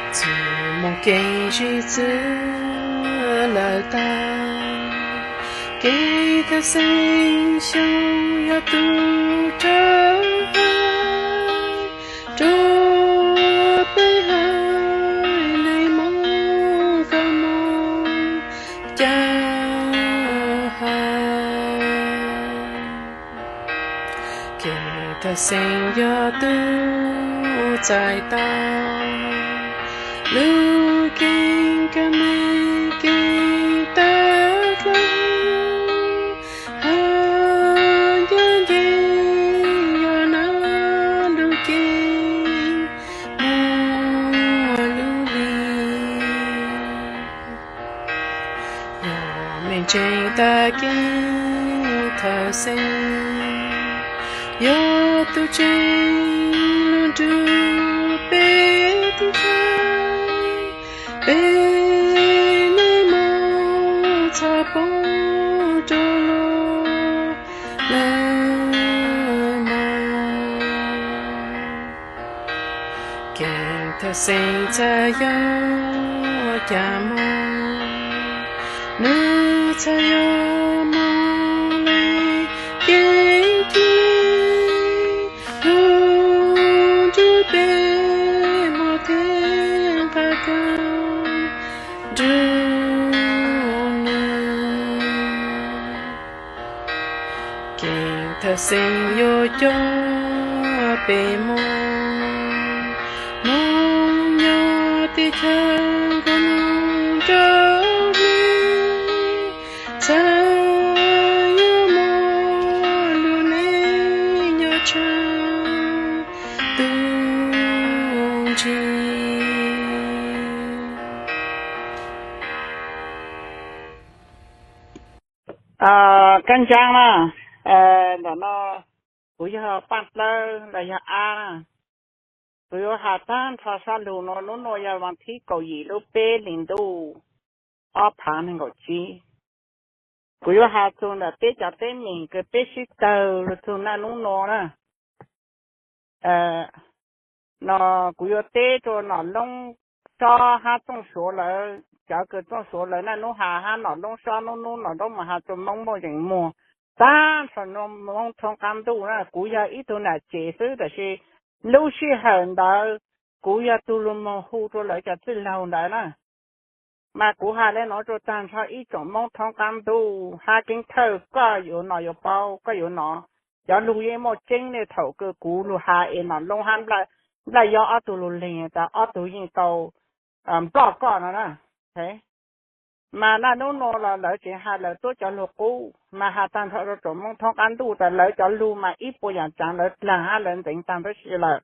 Txuas mus kev zim txwv lawm tag, kev thawj xeeb xyoo yog tus rov hais rau peb hais, nais Hmoob koj mus cas hais. Kev thawj xeeb yog tus txais tau lub keeb kaj me keeb tawv dlawb, hab ncaj ncees yog nab nrug keeb muag lub hli. Yog mej ntseeg tag kev thawj xeeb, yog tus tseem lug nrug peb tug tshawb, peb nais Hmoob txhob poob rau luag lawm mog. Kev thawj xeeb txhaj yog cas mog, nwg txhaj yog mog le kev ci lug nrug peb mog thiab nqaj kag nrug nwg. Kev thawj xeeb yuav coj peb mog, moog nyob teb chaws nkaus lug nraug hli, txhaj yuav muaj lug neej nyob tshav tu ntsig. Kab ntsaab na, ntawm no kuv yog Paaj Dlawb los yog Ab na. Kuv yuav has taag nrho zaj lug no, nub nua yog vas thib kaum yim lub peb hlis ntuj ob phaav neeg nkaum tsib. Kuv yuav has txug ntawm peb cov teeb meem kws peb sib tawg lug txug naj nub nua na. No kuv yuav teb rua Nom Loob Sob hab Txooj Suav lawv, cov kws Txooj Suav lawv naj nub has hab Nom Loob Sob nub nub Nom Loob mas has rua Moob muaj zeem muag taag nrho Moob thoob qaab ntuj na. Kuv yog ib tug nam tsev xwb tab sis lub sij hawm ntawd kuv yog tug lug moog hu rua lawv cov txwj laug ntawd na. Mas kuv has le nuav rua taag nrho ib tsoom Moob thoob qaab ntuj hab keeb thawj, koj yuav nov yuav paub koj yuav nov. Cov lug yeej muaj tseeb le thaum kws kuv lug has es Nom Loob hab Nplaj Yob ob tug lug leeg tas ob tug yeej tau nploj koj no na. Mas naj nub nua los lawv tseem has lawv tuab cov lug qub, mas has taag nrho rua tsoom Moob thoob qaab ntuj tas lawv cov lug mas ib puas yaam tsaav lawv dlaag hab lawv ntxeev taag tab sis lawm.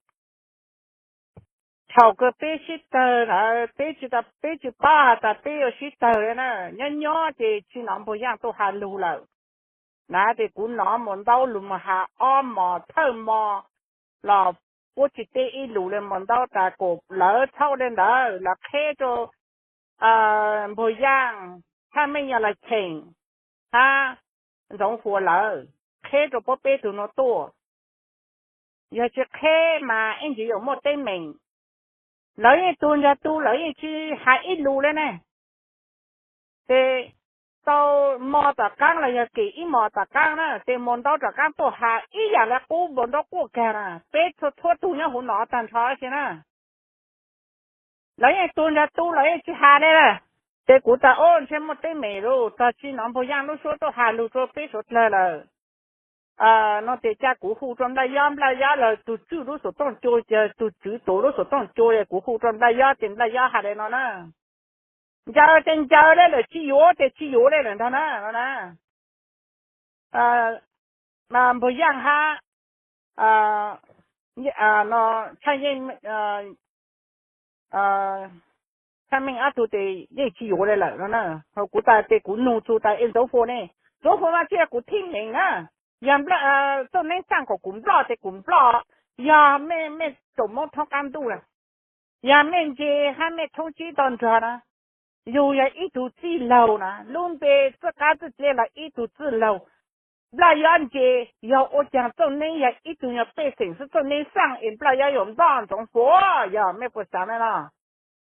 Thaum kws peb sib tawg ntawd peb tsis, peb tsis paub has tas peb yuav sib tawg le na. Nyob nyob ces tsis nov Npuag Yaaj tuaj has lug lawm na. Ces kuv nov Muas Ntaub lug moog has ob mos thawj mo los puab tsis teb ib lus le. Muas Ntaub tas kuas lawv txhawb le ntawd, lawv qheb rua Npuag Yaaj, Thaj Meej Yaj Laj Cheem hab Ntxoov Huas lawv, qheb rua puab peb tug nuav tuaj. Yog tsis qheb mas ib ntsis yuav muaj teeb meem. Lawv yeej tug nrug tug, lawv yeej tsis has ib lus le ne. Ces tau mo tom qaab los yog kem ib mos tom qaab na, ces Muas Ntaub tom qaab tuaj has ib yaam le qub, Muas Ntaub quaj kag na. Peb txhua txhua tug nyob huv no taag nrho si na. Lawv yeej tug nrug tug, lawv yeej tsis has le. Ces kuv tas, o, ntshe muaj teeb meem lug, tog tsis nov Npuag Yaaj lub suab tuaj has lug rua peb suav dlawg lawm. No ces ca kuv hu rua Nplaj Yob, Nplaj Yob lawv tug tswj lub xov tooj cua, ces tug tswv tus lub xov tooj cua, kuv hu rua Nplaj Yob ces Nplaj Yob has le no na. Ncaws ces ncaws le lawm, tsis yuav ces tsis yuav le lawm ntag na no na. Npuag Yaaj hab no, Thaj Meej ob tug ces yeej tsis yuav le lawm no na. Kuv tas ces kuv nug txug tas es Ntxoov Huas ne, Ntxoov Huas mas tsis yog kuv thib neeg na. Yog Txooj Neeb xaaj kom kuv nploj ces kuv nploj. Yog mej, mej tsoom Moob thoob qaab ntuj na, yog mej ntse hab mej thoob tsib tau nrug na, yug yog ib tug txij laug na, lub npe txij qab txij dleb los ib tug txij laug. Nplaj Yob ntse, yog ua caag Txooj Neeb yog ib tug nyuag pej xeem xwb, Txooj Neeb xaaj es Nplaj Yob yuav nploj Ntxoov Huas, yog mej puas xaav le no?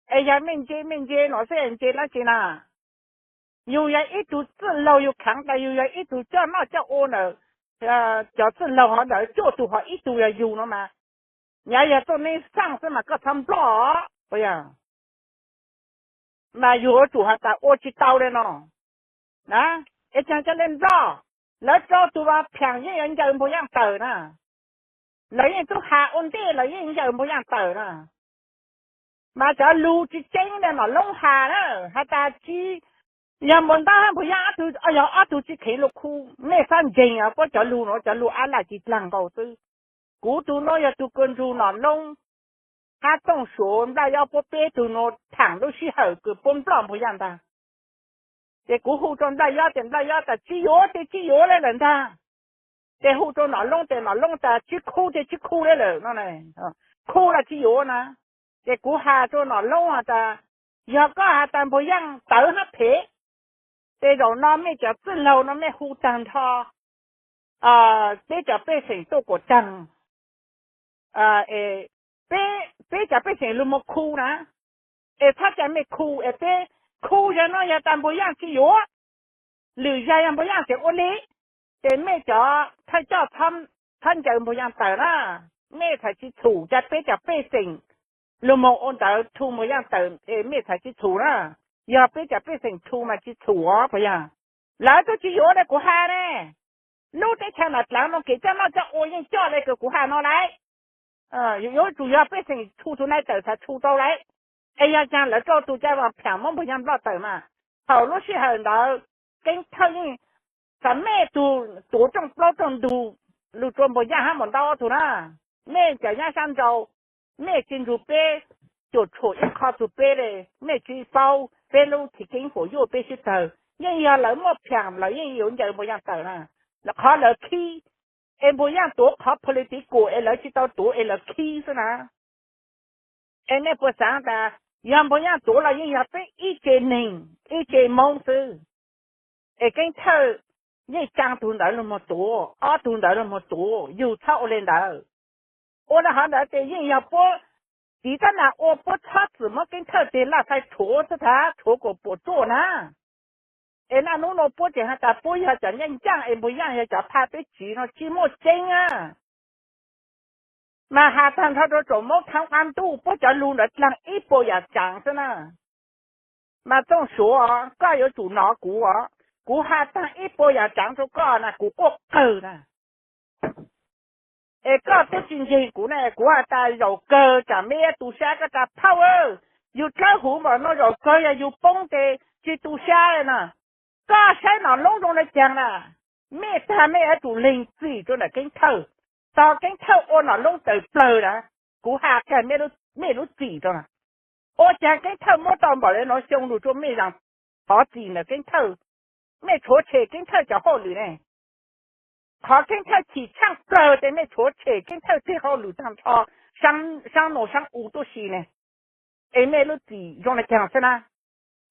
Es yog mej ntse mej ntse no xwb, ntse dab tsi na? Yus yog ib tug txwj laug, yus khav tas yus yog ib tug coj noj coj ua ntawm cov txwj laug hov ntawd, cuaj tug hov ib tug yog yus no mas, nyav yog tuaj neb xaj xwb mas koj txhob nploj os. Mas yus yuav tsum has tas ua tsis tau li no na. Es caag ca le nploj, lawv rau tus vas phaam yeej yuav ncaws npug yaaj tawm na. Lawv yeej tub has ua ntej, lawv yeej ncaws npug yaaj tawm na. Mas cov lug tsis tseeb le Nom Loob has na, has tas tsis yog npug ntaub hab npug yaaj, yog ob tug tsis kheev lug khu. Mej xob ntseeg puab cov lug no, cov lug ab laj ci dlaag nkaus xwb. Kuv tug nuav yog tug kws nrug Nom Loob hab Tooj Suav, Nplaj Yob puab peb tug nuav thaam lub sij hawm kws puab nploj npug yaaj ntag. Ces kuv hu rua Nplaj Yob tes Nplaj Yob tas tsis yuav tes tsis yuav le lawm ntag. Ces hu rua Nom Loob tes Nom Loob tas tsis khu tes tsis khu le lawm no. Khu los tsis yuav na. Ces kuv has rua Nom Loob has tas, yog koj has tas npug yaaj tawv hab phem, tes zaum no mej cov txwj laug no mej hu taag nrho peb cov pej xeem tuaj kuas taag, peb cov pej xeem lug moog khu na. Es txhob ca mej khu, es peb khu yog no yog tas npug yaaj tsis yuav, lwm yag yog npug yaaj tseem ua le, ces mej cov thawj coj txhob ncaws npug yaaj tawm na. Mej txham tsis txhum, ca peb cov pej xeem lug moog ua ntawd thu npug yaaj tawm es mej txham tsis txhum na. Yog peb cov pej xeem thu mas tsis txhum os puas yog? Lawv tub tsis yuav le kuv has ne. Lub teb chaws Nom Dlaav no kev coj noj coj ua yeej coj le kws kuv has no lauj. Yuav tsum yog pej xeem thu tug nai tawm txham thu tau lauj. Es yog caag lawv rau tug caj vas phaam muab npug yaaj nploj tawm mas, thaum lub sij hawm ntawd Keeb Thawj yeej, txawm mej tug tuav rooj plaub rooj ntug lug rua npug yaaj hab npug ntaub tug na, mej cov nyab sab nrau, mej tsi nrug peb cuam tshuam ib qho tug peb le, mej tsi paub peb lub chiv keeb puas yuaj peb sib tawg. Yeej yog lawv muaj phaam lawv yeej yuav ncaws npug yaaj tawm na. Qhov lawv khib, es npug yaaj tuav qhov political es lawv tsi tau tuav es lawv khib xwb na. Es mej puas xaav tas yog npug yaaj tuav los yeej yog peb ib tse neeg ib tse Moob xwb. Es Keeb Thawj yeej ca tug ntawd lug moog tuav, ob tug ntawd lug moog tuav, yug txhob ua le ntawd. Ua le hov ntawd tes yeej yog puab tiv tab nas ua puab txhob txwm muab Keeb Thawj teg laj fais rhuav xwb, txhob rhuav kuas puam tsuaj na. Es naj nub nuav puab tseem has tas puab yog cov ncaaj ncaaj es npug yaaj yog cov phaj peb tsiv no tsi muaj tseeb a. Mas has taag nrho rua tsoom Moob thaab qaab ntuj, puab cov lug ntawd dlaag ib puas yaam tsaav xwb na. Mas Tooj Suav, koj yuav tsum nov kuv os, kuv has taag ib puas yaam tsaav rua koj na kuv quaj qawg na. Es koj tub tsi ntseeg kuv ne, kuv has tas zaum kawg tsam mej tu sab koj tas phauj, yug dlawb huv npaum no zaum kawg yog yug poob tes tsi tu sab le na. Koj saib Nom Loob zoo le caag na, mej tag mej yuav tsum leeg txim rua ntawm Keeb Thawj. Tog Keeb Thawj ua Nom Loob tawm plawg na, kuv has kag mej lub txim rua na. Ua caag Keeb Thawj muab tau npaum le nuav xyoo lug rua mej zaam thov txim ntawm Keeb Thawj. Mej tshuav tshem Keeb Thawj cov hauj lwm ne. Qhov Keeb Thawj chim tshaaj plawg tes mej tshuav tshem Keeb Thawj teg hauj lwm taag nrho saab nuav saab u tuab si ne. Es mej lub txim zoo le caag xwb na.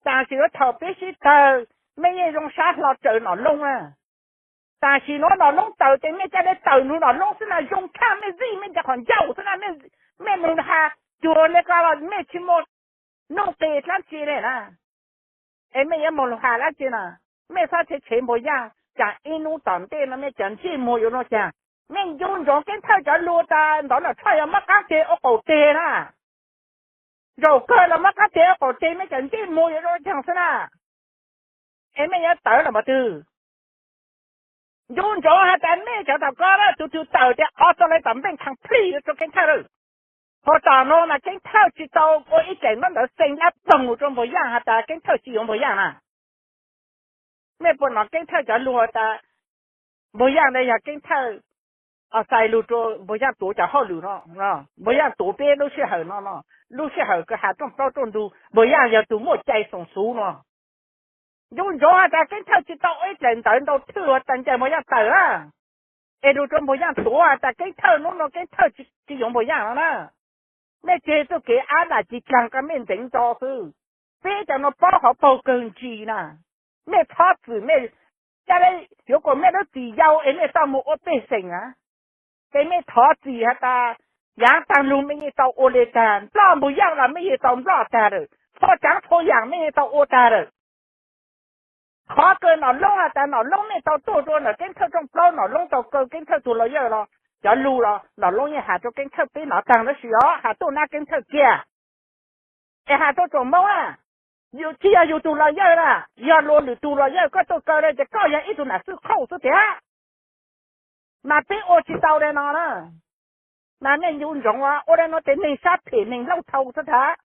Tam sim nuav thaum peb sib tawg, mej yeej zoo sab hlo raws Nom Loob na. Tam sim nuav Nom Loob tawm tes mej ca le tawm nrug Nom Loob xwb na, zoo tshaj mej zij mej ca qhov ncauj xwb na. Mej moog has cuag le ko los mej tsi muaj nuj qes dlaab tsi le na. Es mej yuav moog lug has dlaab tsi na? Mej txhob tshev tshev npug yaaj, caag ib nub tom ntej no mej cov ntsej muag yuav zoo caag? Mej ncu ntsoov Keeb Thawj cov lug tas ntawd Nom Tshoj yog muab qaab teg ua qaum teg na. Zaum kawg los muab qaab teg ua qaum teg, mej cov ntsej muag yuav zoo caag xwb na. Es mej yuav tawv los npaum twg? Ncu ntsoov has tas mej cov tom ko tug twg tawm tes o tau le tom npeej thaag plij rua Keeb Thawj lawm. Hos tom nuav mas Keeb Thawj tsi tau ua ib tseem ntaub ntawv xee dlab ploog rua npug yaaj has tas Keeb Thawj tsi yuav npug yaaj na. Mej puas nov Keeb Thawj cov lug has tas npug yaaj le yog Keeb Thawj xais lug rua npug yaaj tuav cov hauj lwm no, npug yaaj tuav peb lub sij hawm no no, lub sij hawm kws has rooj plaub rooj ntug npug yaaj yog tug muaj cai xoom xuv no. Ncu ntsoov has tas Keeb Thawj tsi tau ua ib tseem ntawv ntau thwj has tas ncaim npug yaaj tawm na. Es lug rua npug yaaj tuav has tas Keeb Thawj nub nua Keeb Thawj tsi yuav npug yaaj no na. Mej tseg txuj kev ab dam ci dlaag ko mej ntxeev nto xwb. Peb cov nuav paub qhov paug kawg ntsis na. Mej txhob txwm mej ca le yuav kuas mej lub txim yau es mej tau moog ua pej xeem na. Ces mej thov txim has tas Yaav taag lug mej yeej tau ua le taag, nploj npug yaaj los mej yeej tau nploj taag lawm, txhua tsaav txhua yaam mej yeej tau ua taag lawm. Qhov kws Nom Loob has tas Nom Loob mej tau tuaj rua ntawm Keeb Thawj rooj plaub, Nom Loob tau kaw Keeb Thawj tug lawyer los cov lug los Nom Loob yeej has rua Keeb Thawj peb nov taag tab sis os, has tuaj nab Keeb Thawj kiag. Es has tuaj tsoom Moob na, yus tsi yog yus tug lawyer na, yog luas lwm tug lawyer koj tuaj kaw le ces koj yog ib tug nam xwb qhauj xwb tiag. Mas peb ua tsi tau le no na. Mas mej ncu ntsoov ua le no tes neeg sab phem neeg lauj thau xwb tag.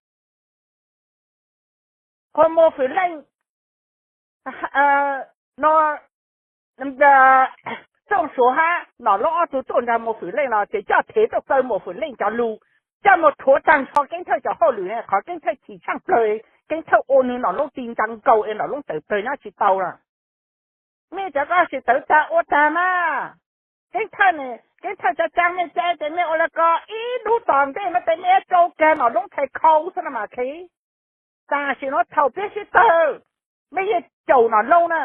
Qhov Muas Fwm Leej no, Txooj Suav hab Nom Loob ob tug tuaj nrug Muas Fwm Leej los ces coj thev tuaj kaw Muas Fwm Leej cov lug, coj moog rhuav taag nrho Keeb Thawj cov hauj lwm, qhov Keeb Thawj chim tshaaj plawg, Keeb Thawj ua nwg Nom Loob ti ntsa nkaus es Nom Loob tawm plawg nyob tsi tau na. Mej cov koj sim tawv taag ua taag mas. Keeb Thawj, Keeb Thawj cov tsaa mej cai tes mej ua le ko ib nub tom ntej no tes mej rau kag Nom Loob thais khau xwb no mas. Tam sim no thaum peb sib tawg, mej yeej caum Nom Loob na.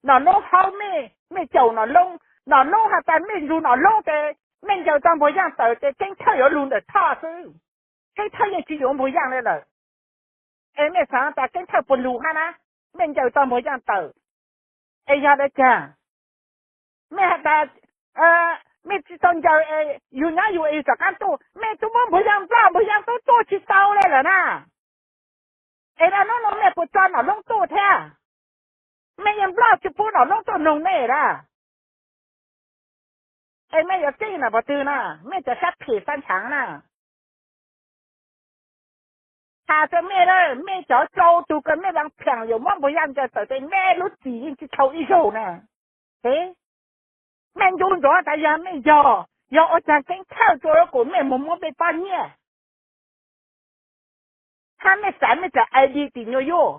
Nom Loob haub mej, mej caum Nom Loob. Nom Loob has tas mej nrug Nom Loob tes mej ncaws tau npuag yaaj tawm tes Keeb Thawj yuav lug ntawm Thoj xwb. Keeb Thawj yeej tsi yuav npuag yaaj le lawm. Es mej xaav tas Keeb Thawj puas lug hab na, mej ncaws tau npuag yaaj tawm. Es yog le caag, mej has tas mej tsi tau ncaws es yug nyob yug es yug tom qaab tuaj, mej tub muab npuag yaaj nploj, npuag yaaj tub tuaj tsi tau le lawm na. Es dab nub no mej puas tso Nom Loob tuaj thiab? Mej yeej nploj tsi pub Nom Loob tuaj noog mej lawm. Es mej yuav txij na pov twg na, mej cov sab phem sab ntshaav na. Has rua mej lawm, mej cov rau tug kws mej vav pheem yuav muab npuag yaaj ncaws tawm tes mej lub txim yeej tsi dhau ib zaug na. Mej ncu ntsoov tas yog mej yog, yog ua caag Keeb Thawj tsuas kom mej moog muab mej pob nyiaj hab mej xaiv mej cov I D tim nyuas yuj.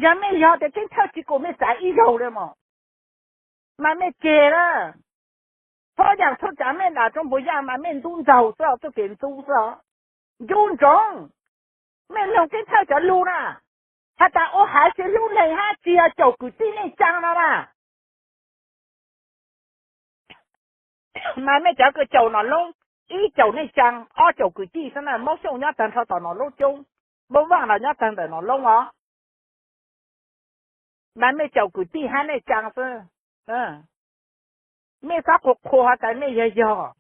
Yog mej yog tes Keeb Thawj tsi kom mej xaiv ib zaug le mog. Mas mej ceg lawm. Txhua yaam txhua tsaav mej lam rua npuag yaaj mas mej ntub ntxaug xwb, txuj kev ntxub xwb. Ncu ntsoov, mej noog Keeb Thawj cov lug na, has tas ua haiv tsi hlub neeg hab tsi yog caum kwv tij neej tsaa no na. Mas mej cov kws caum Nom Loob, ib caum neej tsaa, ob caum kwv tij xwb na. Moob Xyooj nyob taag nrho tom Nom Loob coob, Moob Vaaj los nyob taag ntawm Nom Loob os. Mas mej caum kwv tij hab neej tsaa xwb. Mej xob qhuas qhuas has tas mej yog yog.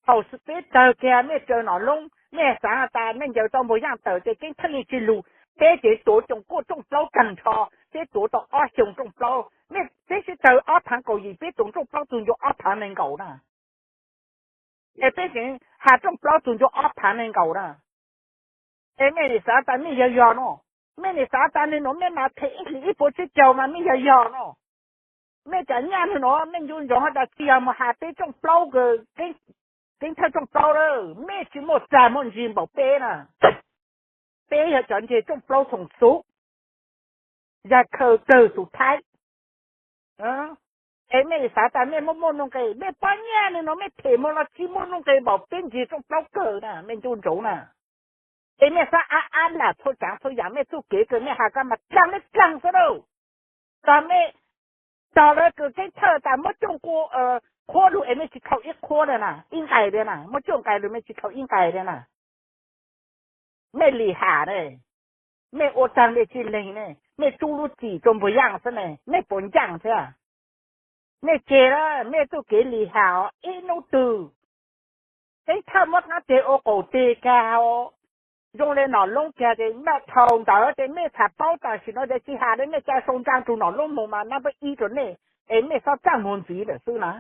Thaum peb tawg kag mej raws Nom Loob, mej xaav has tas mej ncaws tau npuag yaaj tawm tes Keeb Thawj yeej tsi lug. Peb cev tuav rooj kuaj rooj plaub taag nrho, peb tuav tau ob xyoo rooj plaub. Mej peb sib tawg ob phaav kaum yim, peb tuav rooj plaub txug ncua ob phaav nees nkaum na. Es peb tseem has rooj plaub txug ncua ob phaav nees nkaum na. Es mej nim xaav tas mej yog yog no, mej nim xaav tas nwg nuav mej mas them ib hlis ib puas tsib caug mas mej yog yog no. Mej cov nyaj nwg nuav mej ncu ntsoov has tas tsi yog moog has peb rooj plaub, Keeb Thawj rooj plaub lawm, mej tsi muaj txag muaj ntsis npaum peb na. Peb yog cov ntseg rooj plaub txhoom xuv, yog khaws kawg xuv thaib. Es mej xaav tas mej muaj muaj nuj nqes, mej pob nyiaj nwg nuav mej them moog los tsi muaj nuj nqes npaum peb ntseg rooj plaub kawg na, mej ncu ntsoov na. Es mej xob ab ab lam txhua tsaav txhua yaam, mej txuj kev kws mej has ko mas dlaag le dlaag xwb lauj. Tog mej, tog lawv kws Keeb Thawj tas muab cooj qhuab lug es mej tsi khau ib qhuab le na, ib nqais le na, muab cooj nqais lug mej tsi khau ib nqais le na. Mej lim ham ne, mej ua taag le tsi leeg ne, mej rub lub txim rua npuag yaaj xwb ne, mej puas ncaaj thiab? Mej ceg lawm, mej txuj kev lim ham os. Ib hnub twg Keeb Thawj muab qaab teg ua qaum teg kag, zoo le Nom Loob kag tes mej thaus ntawd tes mej txhaj paub. Tam sim no tes tsi has le, mej ca sau nraag rua Nom Loob moog mas nab npawb ib rua nej, es mej xob txaaj muag ntxiv lawm xwb na.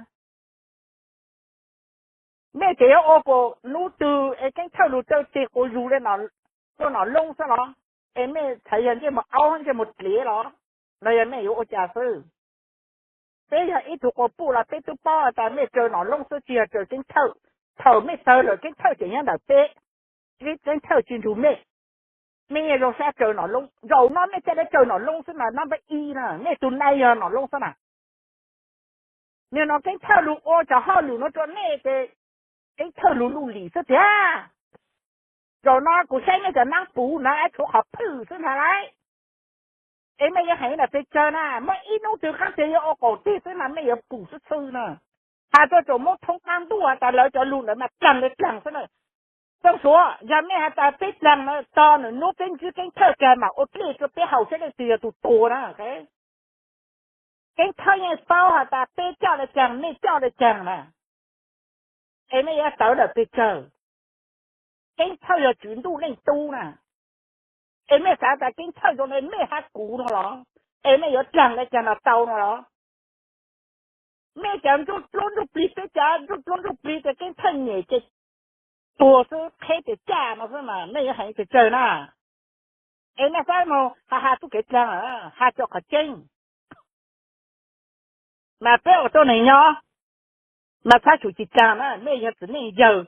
Mej tes yuav ua kuas hnub twg es Keeb Thawj lug raws teg quas zug le rua Nom Loob xwb los? Es mej txhais yog ntsej muag aub ntsej muag dlev los? Los yog mej yuav ua cas xwb? Peb yog ib tug quas puj los peb tub paub tas mej raws Nom Loob xwb tsi yog raws Keeb Thawj. Thaum mej tawg lawm Keeb Thawj tseem nyob ntawm peb, Keeb Thawj tsi nrug mej. Mej zoo sab raws Nom Loob, zaum no mej ca le raws Nom Loob xwb mas nab npawb ib na, mej tug nai yog Nom Loob xwb na. Nwg no Keeb Thawj lug ua cov hauj lwm nuav rua nej tes Keeb Thawj lug luj lim xwb tiag. Zaum no kuv saib mej cov naab puv na tshuav qhov phwj xwb ntag lauj. Es mej yuav heev ntawm pes tsawg na, muaj ib hnub twg qaab teg yuav ua qaum teg xwb mas mej yuav pum xwb xwb na. Has rua tsoom Moob thoob qaab ntuj has tas lawv cov lug ntawd mas dlaag le dlaag xwb na. Txooj Suav, yog mej has tas peb dlaag na, tog nws nub peb ntsib Keeb Thawj kag mam ua dlej rua peb haus saib leej twg yog tug tuag na. Keeb Thawj yeej paub has tas peb coj le caag, mej coj le caag na, es mej yuav tawv lawm pes tsawg? Keeb Thawj yog Tswv Ntuj Leej Tub na, es mej xav tas Keeb Thawj zoo le mej hab kuv no los, es mej yuav dlaag le caag los tau no los? Mej cov ntsuj dluab ntsuj plig, peb cov ntsuj dluab ntsuj plig ces Keeb Thawj nyem ces tuag xwb, qheb tes caj no xwb mas mej yuav heev pes tsawg na? Es mej saib moog has has txuj kev dlaag, has rua qhov tseeb. Mas peb ua tuab neeg nyob mas txhob tsum ci dlaag na, mej yog txiv neej yawg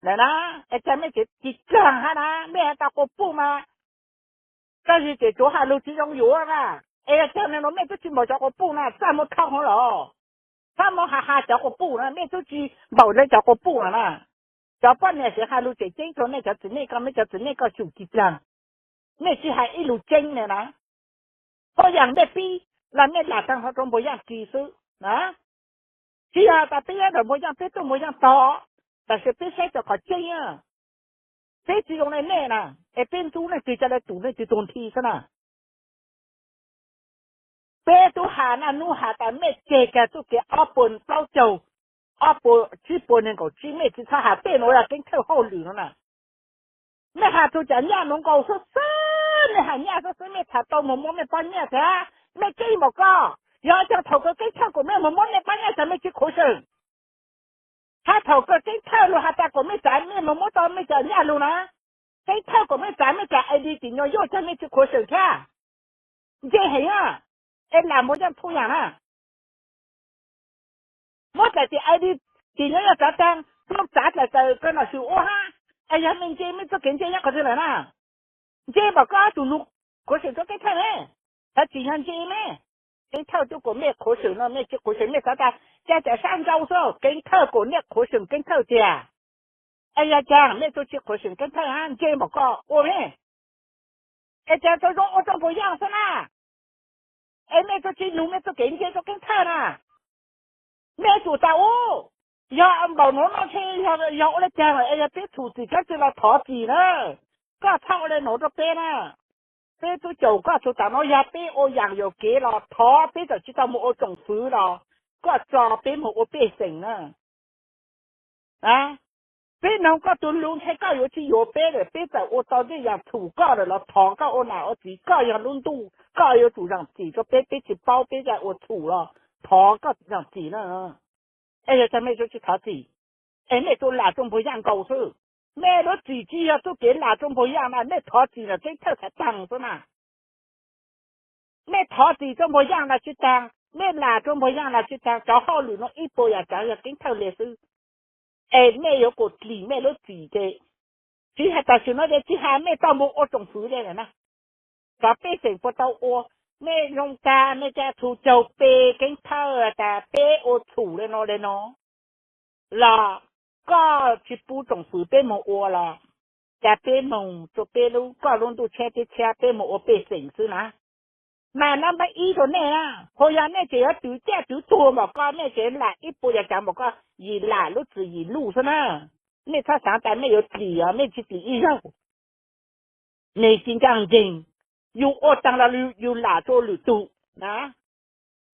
na, es cas mej tseem ci dlaag hab na? Mej has tas quas puj mas, koj zig ces tsuav has lug tsi zoo yuav na, es yog caag le nuav mej tub tsi npaum cov quas puj na, txaj muag khau huv los, txhob moog has has cov quas puj na, mej tub tsi npaum le cov quas puj no na. Cov poj niam xiv has lug tseem ceeb rua mej cov txiv neej, koj mej cov txiv neej koj tsum ci dlaag, mej tsi has ib lug tseeb le na. Txhua yaam mej pib los mej lam taag hov rua Npuag Yaaj kis xwb na. Tsi yog tas peb nyob ntawm Npuag Yaaj peb tuaj Npuag Yaaj tog, tab sis peb saib rua qhov tseeb, peb tsi zoo le mej na, es peb ntxub leej twg ca le tus leej twg tuag nthi xwb na. Peb tub has naj nub has tas mej ceg kag txuj kev ob puas plaub caug, ob puas tsib puas nees nkaum tsib, mej tsi txhob has tej nuav yog Keeb Thawj hauj lwm no na. Mej has txug cov nyaj nuav nkaus xwb xwb, mej has nyaj xwb xwb, mej tham tau moog muab mej pob nyaj thiab. Mej keeb npaum koj, yog caag thaum kawg Keeb Thawj kuas mej moog muab mej pob nyaj tas mej tsi khuv xwm, hab thaum kawg Keeb Thawj lug has tas kuas mej txav mej moog muab tau mej cov nyaj lug na, Keeb Thawj kuas mej txav mej cov ID tim nyuas yuj tas mej tsi khuv xwm thiab. Nce heev na, es lam Npuag Yaaj txhua yaam na. Muab dlaim tim ID tim nyuas yuj tsav taag, tub txav dlaim taws kawg nom swm ua hab. Es yog mej nce mej txuj kev nce nyob qhov twg lawm na? Nce npaum koj tug nug khuv xwm rua Keeb Thawj ne, thov txim yog nce ne. Keeb Thawj tub kuas mej khuv xwm no mej tsi khuv xwm, mej xav tas ca cov sab nrau xwb, Keeb Thawj kuas mej khuv xwm Keeb Thawj tiag. Es yog caag mej txuj tsi khuv xwm Keeb Thawj hab, nce npaum koj ua ne. Es caag tau zoo ua rua Npuag Yaaj xwb na. Es mej txuj tsi nug mej txuj kev nce rua Keeb Thawj na. Mej tsum tas ub, yog npaum nuav no ntshe yog ua le caag lawm, es yog peb txhum txim kab tsi los thov txim na. Koj txhob ua le nuav rua peb na. Peb tub caum koj txug taam nuav, yog peb ua yaam yuam kev los thov peb txawm tsi tau moog ua tsoom fwv los koj tso peb moog ua pej xeem na. Peb noog koj tug lug ntshe koj yuav tsi yuav peb lawm, peb txawm ua tau tej yaam txhum koj lawm los thov koj ua nam ua txiv, koj yog lub ntuj koj yuav tsum zaam txim rua peb, peb tsi paub peb ca ua txhum los thov koj zaam txim na. Es yog caag mej txuj tsi thov txim, es mej txuj lam rua Npuag Yaaj nkaus xwb. Mej lub txim tsi yog txuj kev lam rua Npuag Yaaj na, mej thov txim los Keeb Thawj txhad taag xwb na. Mej thov txim rua Npuag Yaaj los tsi taag, mej lam rua Npuag Yaaj los tsi taag, cov hauj lwm nuav ib puas yaam tsaav yog Keeb Thawj le xwb. Es mej yuav kuas dlim mej lub txim ces tsi has tam sim nuav ces tsi has mej tau moog ua tsoom fwv le lawm na. Cov pej xeem puas tau ua, mej zoo tag mej ca txhum caug pe Keeb Thawj tas peb ua txhum le nuav le nuav los koj tsi pub tsoom fwv peb moog ua los, ca peb moog rua peb lub, koj lub ntuj tshiab teb tshiab, peb moog ua pej xeem xwb na. Mas nab npab ib rua nej na, hu yog nej tseem yuav twv caj twv tuag npaum koj, nej tseem lam ib puas yaam tsaav npaum koj, yim lam lub txim yim luj xwb na. Nej txhob xaav tas mej yuav dlim os, mej tsi dlim ib zaug. Neeg tsi ncaaj nceeg, yus ua taag los yus lam rua lwm tug na.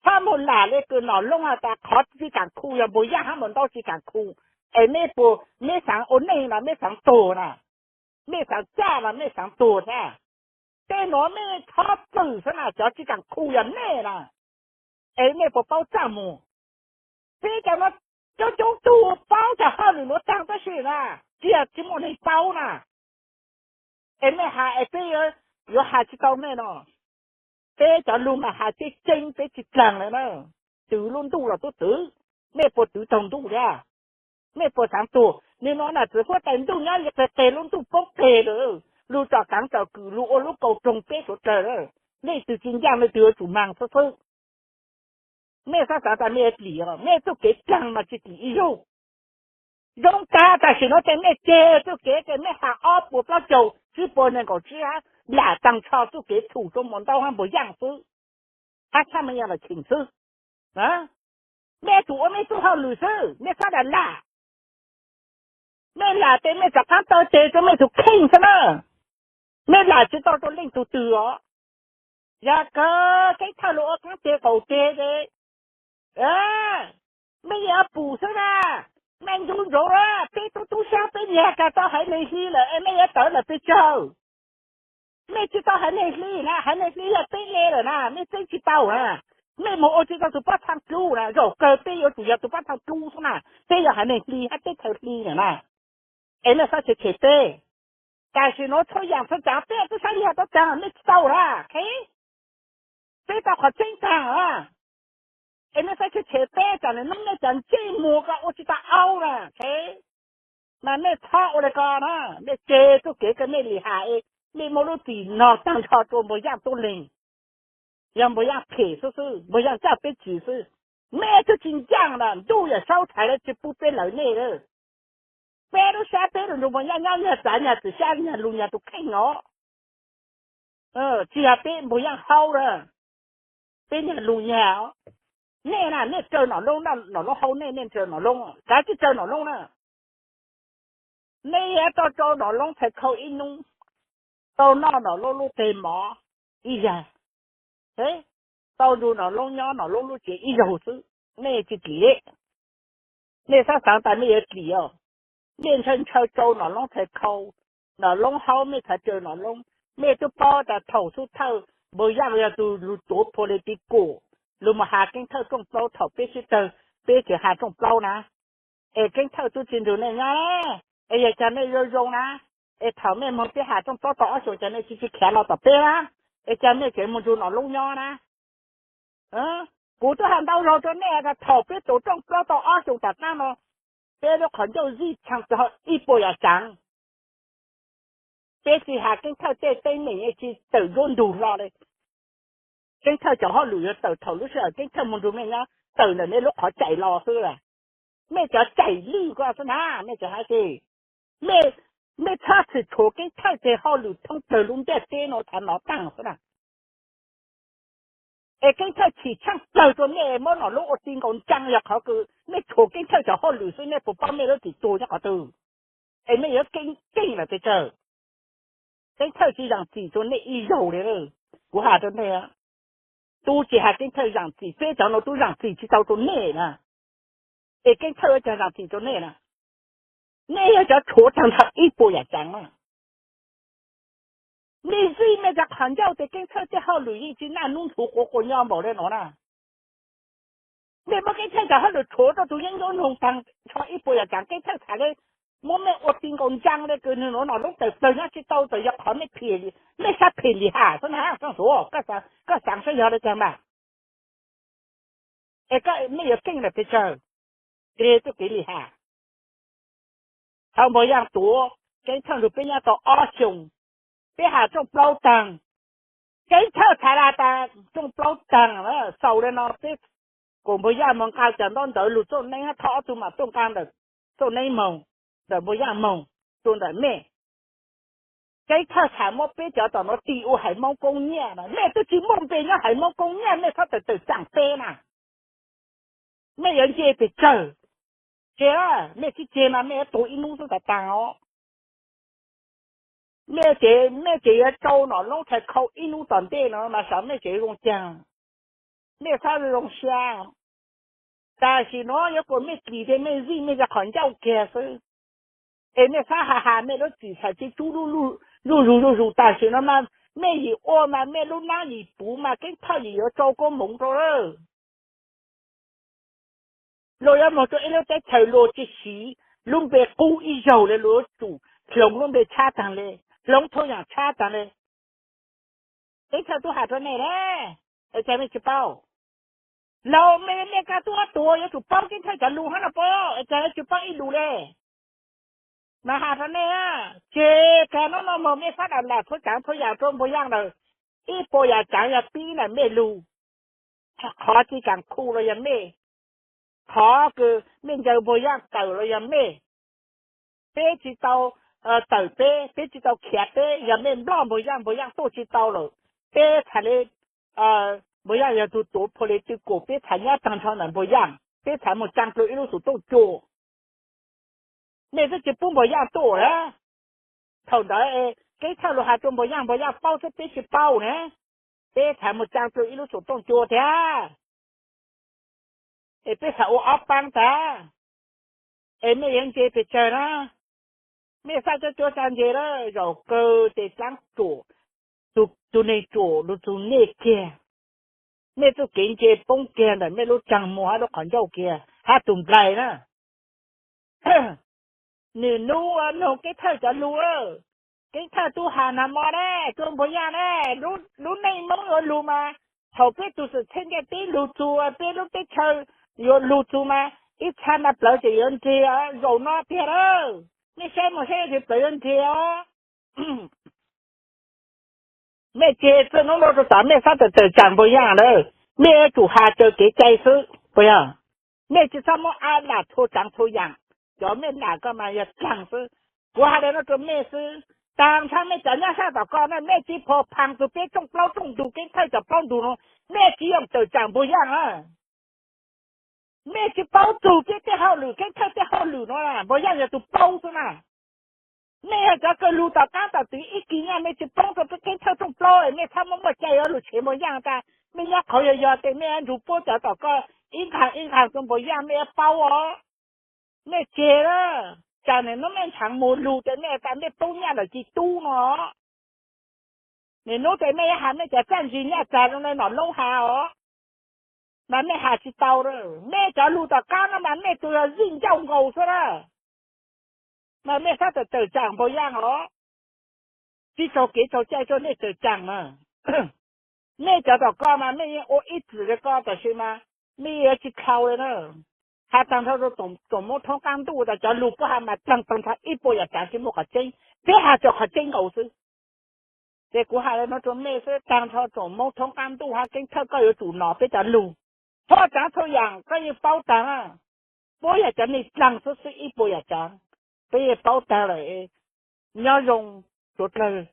Txhob moog lam le kws nom looj has tas qhov tsi kaam khu yog Npuag Yaaj hab Npuag Ntaub tsi kaam khu. Es mej puas, mej xaav ua neej los mej xaav tuag na, mej xaav caj los mej xaav tuag thiab. Tej nuav mej txhob txwm xwb na, cov tsi kaam khu yog nej na. Es mej puas paub txaj muag? Peb cov nuav coob coob tug paub cov hauj lwm nuav taag tab sis na, tsi yog tsi muaj neeg paub na. Es mej has es peb yuav has tsi tau mej no. Peb cov lug mas has tseeb tseeb, peb tsi dlaag le na. Twv lub ntuj los tub twv, mej puas twv taug ntuj thiab? Mej puas xaav tuag? Nwg nuav nam txiv huab tais ntuj nyob li qe qe, lub ntuj poob qe lawm, lug tsom kaav tsom kwm, lug ua lub kaus roog peb suav dlawg lawm. Leej twg tsi ncaaj leej twg yuav tsum maag xwb xwb. Mej txhob xaav tas mej yuav dlim, mej txuj kev dlaag mas tsi dlim ib zaug. Zoo tag tam sim nuav ces mej ceg txuj kev ces mej has ob puas plaub caug tsib puas nees nkaum tsib hab, lam taag nrho txuj kev txhum rua Npuag Ntaub hab Npuag Yaaj xwb, hab txhob mej yog los cheem xwb. Mej tsuas ua mej tug hauj lwm xwb, mej sab dam lam. Mej lam tes mej rov qaab taw tes rua mej tug kheej xwb na. Mej lam tsi tau rua leej tug twg os. Yog kawg Keeb Thawj lug ua qaab teg qaum teg tes, mej yuav pum xwb na. Mej ncu ntsoov, peb tub tub saab peb nyag kag tau haiv neeg hli lawm es mej yuav tawv lawm pes tsawg? Mej tsi tau haiv neeg hli na, haiv neeg hli yog peb le lawm na, mej txeeb tsi tau na. Mej moog ua tsi tau tug pob txhaa dlub na, zaum kawg peb yuav tsum yog tug pob txhaa dlub xwb na, peb yog haiv neeg hli hab teb chaws hli na. Es mej txhob tshem tshem peb. Tam sim nuav txhua yaam txhua tsaav peb tub saab nyag tuab taag, mej tsi tau na, peb tau qhov tseeb taag. Es mej txhob tshem tshem peb, tsam nwg nub mej cov ntsej muag ko ua tsi tau aub na, mas mej txhob ua le ko na. Mej tseg txuj kev kws mej lim ham, mej muaj lub txim nog taag nrho rua Npuag Yaaj tuab leeg. Yog Npuag Yaaj phem xwb xwb, Npuag Yaaj caj peb tsim xwb. Mej tub tsi ncaaj na, ntuj yawm saub txhais le tsi pub peb lawv nej. Peb lub sab peb lug nrug Npuag Yaaj nyob nyag txav nyag txim sab nyag lug nyag tug kheej os. Tsi yog peb Npuag Yaaj haub na, peb nyag lug nyag. Nej na, nej raws Nom Loob, Nom Loob haub nej, nej raws Nom Loob, kav tsij raws Nom Loob na. Nej yuav tau rau Nom Loob txhais khau ib nub, tau noj Nom Loob lub teg mov ib zag, tau nrug Nom Loob nyob Nom Loob lub tsev ib zaug xwb, nej tsi dlim. Nej xaav xaav tas mej yuav dlim os. Mej ntshaw ntshaw rau Nom Loob txhais khau, Nom Loob haub mej txhais raws Nom Loob. Mej tub paub tas thaum xub thawj Npuag Yaaj yog tug lug tuav political, lug moog has Keeb Thawj rooj plaub thaum peb sib tawg, peb tseem has rooj plaub na. Es Keeb Thawj tub tsi nrug nej nyob, es yog cas mej zoo zoo na, es thaum mej moog peb has rooj plaub tau ob xyoos cas mej tsi tsi khiav los tom peb na, es cas mej tseem moog nrug Nom Loob nyob na. Kuv tub has ntau zaug rua nej tas thaum peb tuav rooj plaub tau ob xyoos tom qaab no, peb lub qhov ncauj zij tshee txug ib puas yam tsaav. Peb tsi has Keeb Thawj tej teeb meem tsi tawm nruab ntug hlo le. Keeb Thawj cov hauj lwm yuav tawm thaum lub sij hawm Keeb Thawj moog nrug mej nyob, tawm ntawm mej lub qhov caim los xwb. Mej cov caim lwj ko xwb na, mej tseem has tas mej, mej txhob txhim tshuav Keeb Thawj teg hauj lwm thoob plawg lub ntiaj teb no thav nov taag xwb na. Es Keeb Thawj chim tshaaj plawg rua mej, muab Nom Loob ua ti nkaus ntsaa, yog qhov kws mej tshuav Keeb Thawj cov hauj lwm xwb, mej puas paub mej lub txim tuag nyob qhov twg? Es mej yuav keej keej lawm pes tsawg? Keeb Thawj tsi zaam txim rua nej ib zaug le. Kuv has rua nej, tub tsi has Keeb Thawj zaam txim, peb cov nuav tub zaam txim tsi tau rua nej na. Es Keeb Thawj ua caag zaam txim rua nej na? Nej yog cov tshuav taag nrho ib puas yam tsaav na. Mej zij mej cov qhov ncauj tes Keeb Thawj tej hauj lwm yeej tsi naj nub ntxhuv quas quas nyo npaum le nuav na. Mej muab Keeb Thawj cov hauj lwm tshuav rua tug yeeb ncuab noog taag nrho ib puas yam tsaav, Keeb Thawj txhad le muab mej ua ti nkaus ntsaa le kws nwg nuav Nom Loob tawm plawg nyob tsi tau, txawm yog qhov mej phem, mej sab phem lim ham xwb na. Koj xaav saib yog le caag mas, es mej yuav keej lawm pes tsawg? Teg txuj kev lim ham. Thaum Npuag Yaaj tuav, Keeb Thawj nrug peb nyob tau ob xyoos, peb has rooj plaub taag, Keeb Thawj txhad le tas rooj plaub taag, xaus le no peb kuas Npuag Yaaj moog nqaa cov ntaub ntawv lug Txooj Neeb, thov ob tug mam tuaj nqaa ntawm Txooj Neeb moog, ntawm Npuag Yaaj moog, rua ntawm mej. Keeb Thawj txhad muab peb cov tom nuav tis ua haiv Moob koob nyiaj na, mej tub tsi muaj npe nyob haiv Moob koob nyiaj, mej txhob tawm tawm tsaam peb na. Mej yuav nce pes tsawg? Tseg, mej tsi tseg mas mej yuav tuag ib nub xwb taag taag os. Mej ces, mej ces yuav rau Nom Loob txhais khau ib nub tom ntej no mas sav mej tsev zoo caag. Mej txhob zoo siab. Tam sim nuav yuav kuas mej dlim tes mej zij mej cov qhov ncauj kiag xwb. Es mej txhob has has mej lub txim txhais tsi tsub zuj zus zuj zus. Tam sim nuav mas mej yim ua mas mej lub nab yim puv mas Keeb Thawj yim yuav rau koob moov rau lawm. Luag yuav moog rua ib lub teb chaws luag tsi siv lub npe qub ib zaug le, luag yuav tsum hloov lub npe tshab taag le, hloov txhua yaam tshab taag le. Keeb Thawj tub has rua nej le, es cas mej tsi paub? Laug mej, mej koj tub tuag yuav tsum paub Keeb Thawj cov lug hab no pob, es cas tsi paub ib lus le. Mas has rua nej, tseg kag nub no moog mej fab dam lam txhua tsaav txhua yaam rua Npuag Yaaj lawm, ib puas yaam tsaav yog pib ntawm mej lug. Qhov tsi kaam khu los yog mej, qhov kws mej ncaws Npuag Yaaj tawm los yog mej. Peb tsi tau tawm peb, peb tsi tau khiav peb, yog mej nploj Npuag Yaaj, Npuag Yaaj tuaj tsi tau lawm. Peb txhad le, Npuag Yaaj yog tug tuav political, peb txhad nyob taag nrho ntawm Npuag Yaaj. peb txhais mus tsaa rua ib lub xum tooj cua. Mej twb tsi pub Npuag Yaaj tuaj lawm. Thaum ntawd Keeb Thawj lug has rua Npuag Yaaj, Npuag Yaaj paub xwb peb tsi paub ne. Peb txhais mus tsaa rua ib lub xum tooj cua thiab. Es peb txhais ua ob paab tag. Es mej yuav ntse pes tsawg na? Mej xaav cuab cuab tsa ntse lawm, zaum kawg ces dlaab tug neeg ruam lug txug mej kiag. Mej txuj kev ntse poob kiag ntawm mej lub caag muag hab lub qhov ncauj kiag hab tug nplaig na. Nwg nub noog Keeb Thawj cov lug, Keeb Thawj tub has nag mo ne, rua Npuag Yaaj ne, lub neej Moob yuav lug mas, thaum peb tug xwm txheej ntiaj teb lug txug, peb lub teb chaws yuav lug txug mas ib txha mas plawv tseem yuav nreg zaum no tiag lawm. Mej saib mus saib yuav nreg plawv yuav nreg os. Mej ceg txij nub nuav rua tom mej xaab tawm tawm tsaam Npuag Yaaj lawm, mej yuav tsum has raws kev cai xwb puas yog? Mej tsi txhob muab ab lam txhua tsaav txhua yaam, cov mej lam ko mas yog dlaag xwb. Kuv has le nuav rua mej xwb, taag nrho mej cov nyob sab tom ko na, mej tsi phua phaas txug peb rooj plaub rooj ntug, Keeb Thawj cov plaub ntug nuav, mej tsi yoo tawm tsaam Npuag Yaaj na. Mej tsi paub txug peb tej hauj lwm, Keeb Thawj tej hauj lwm nuav, Npuag Yaaj yog tug paub xwb na. Mej yog cov kws lug tom qaab tom twg ib kis nyaj mej tsi poob rua peb Keeb Thawj rooj plaub, mej txhob muab muaj cai yuav lug tshev Npuag Yaaj tas. Mej nyob qhov yog yog tes mej yuav nrug puab cov tom ko ib nqaag ib nqaag rua Npuag Yaaj mej yuav paub os. Mej ceg lawm, tsaam nwg nub mej ntshaav mus lug tes mej tas mej poob nyaj lawm ci tub no. Nwg nub tes mej yuav has mej cov txaj ntsig nyaj txag zoo le Nom Loob has os. Mas mej has tsi tau, mej cov lug tom qaab no mas mej tug yog zij ncauj nkaus xwb na. Mas mej xaab tawm tawm tsaam Npuag Yaaj os. Tsi tsaug kev tsaug cai rua nej tawm tsaam mas. Mej cov tom ko mas mej yeej ua ib txwm le ko tab sis mas mej yuav tsi dlhau le na. Has taag nrho rua Tsoom Moob Thoob Qaab Ntuj tas cov lug puab has mas dlaag taag nrho ib puas yaam tsaav tsi muaj qhov tseeb, peb has tsuas qhov tseeb nkaus xwb. Ces kuv has le nuav rua mej xwb, taag nrho Tsoom Moob Thoob Qaab Ntuj hab Keeb Thawj koj yuav tsum nom peb cov lug. Txhua tsaav txhua yaam koj yeej paub taag na. Puab yog cov neeg dlaag xwb xwb ib puas yaam tsaav, peb yeej paub taag lawm. Nyob zoo, suav dlawg.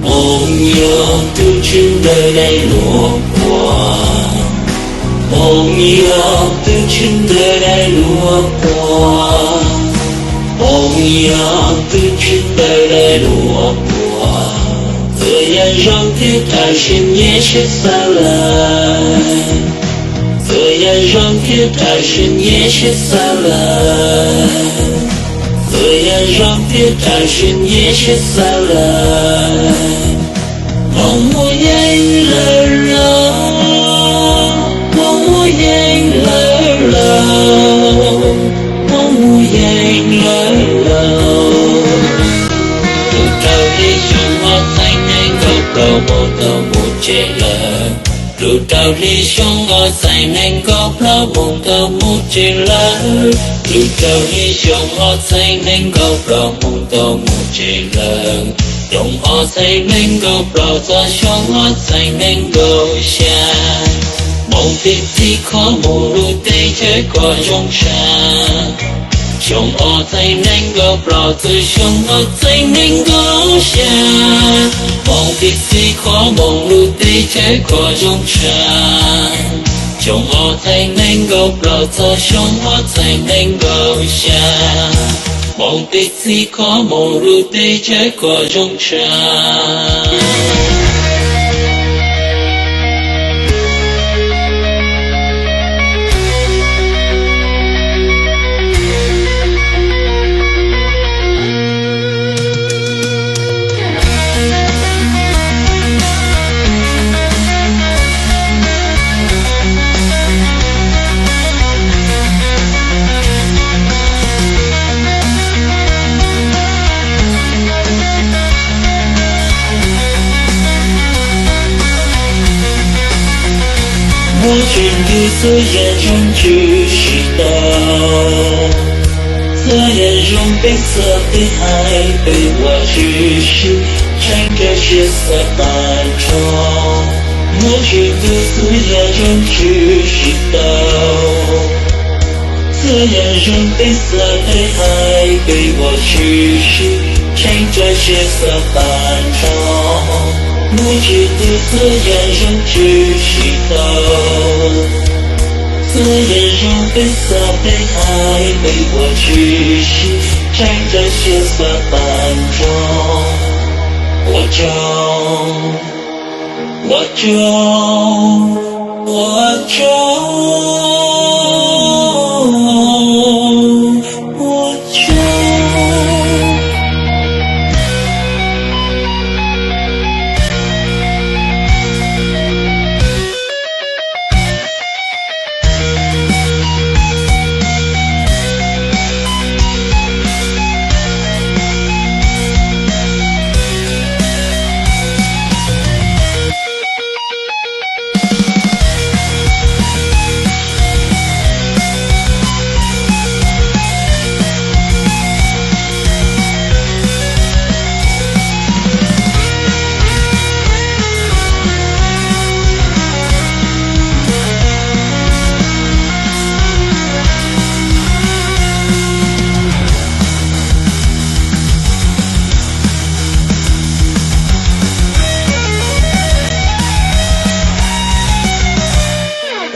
Hmoob yog tug tsi ntawm daim luag pua, Hmoob yog tug tsi ntawm daim luag pua, Hmoob yog tug tsi ntawm daim luag pua. Txawm yog zoo thiab tam sim nyem sib xav lawm, txawm yog zoo thiab tam sim nyem sib xav lawm, txawm yog zoo thiab tam sim nyem sib xav lawm. Hmoob muaj yeeb lawm lauj, Hmoob muaj yeeb lawm lauj, Hmoob muaj yeeb lawm lauj. Lug rau hli xyoo ob txheeb nees nkaum plaub moog tau moog tseg lawm. Lug rau hli xyoo ob txheeb nees nkaum plaub moog tau moog tseg lawm. Lug rau hli xyoo ob txheeb nees nkaum plaub moog tau moog tseg lawm. Xyoo ob txheeb nees nkaum plaub txug xyoo ob txheeb nees nkaum xya, Hmoob pib txhij kho moog lug teb chaws kom zoo tshaj. Xyoo ob txheeb nees nkaum plaub txug xyoo ob txheeb nees nkaum xya, Hmoob pib txhij kho moog lug teb chaws kom zoo tshaj. Xyoo ob txheeb nees nkaum plaub txug xyoo ob txheeb nees nkaum xya, Hmoob pib txhij kho moog lug teb chaws kom zoo tshaj. Muaj tswv ntuj txhua yaam zoo tswv sib tau, txhua yaam zoo peb txhua peb haiv peb ua tswv sib Tseeb rawv siab xav tag nrho, muaj tsis tu txhua yam zoo tshwm sim tau. Txhua yam zoo peb xav peb hais peb ua tshwm sim, tseeb rawv siab xav tag nrho, muaj tsis tu txhua yam zoo tshwm sim tau. Txhua yam zoo peb xav peb hais peb ua tshwm sim, tseeb rawv siab xav tag nrho. Ua tsaug, ua tsaug, ua tsaug, ua tsaug.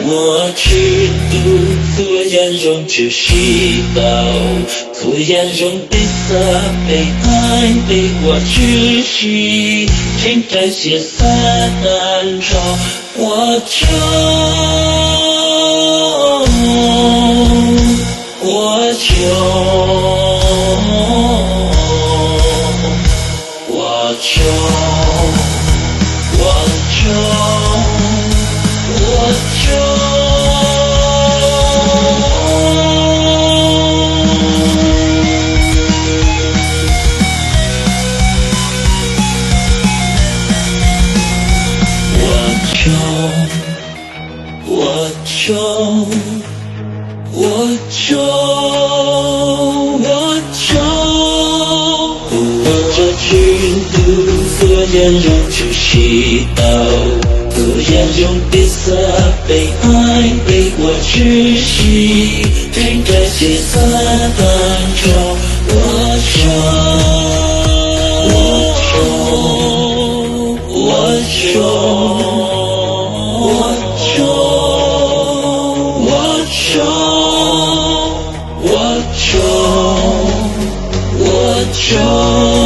Ua tshwm tus txhua yam zoo tshwm sim tau, txhua yam zoo peb xav peb hais peb ua tshwm sim, tseeb rawv siab xav tag nrho. Ua tsaug, ua tsaug, ua tsaug, ua tsaug, ua tsaug. Ua tsaug, ua tsaug, ua tsaug, ua tsaug. Ua tsaug tshwm tus txhua yam zoo tshwm sim tau, txhua yam zoo peb xav peb hais peb ua tshwm sim, tseeb rawv siab xav tag nrho. Ua tsaug, ua tsaug, ua tsaug, ua tsaug, ua tsaug, ua tsaug, ua tsaug.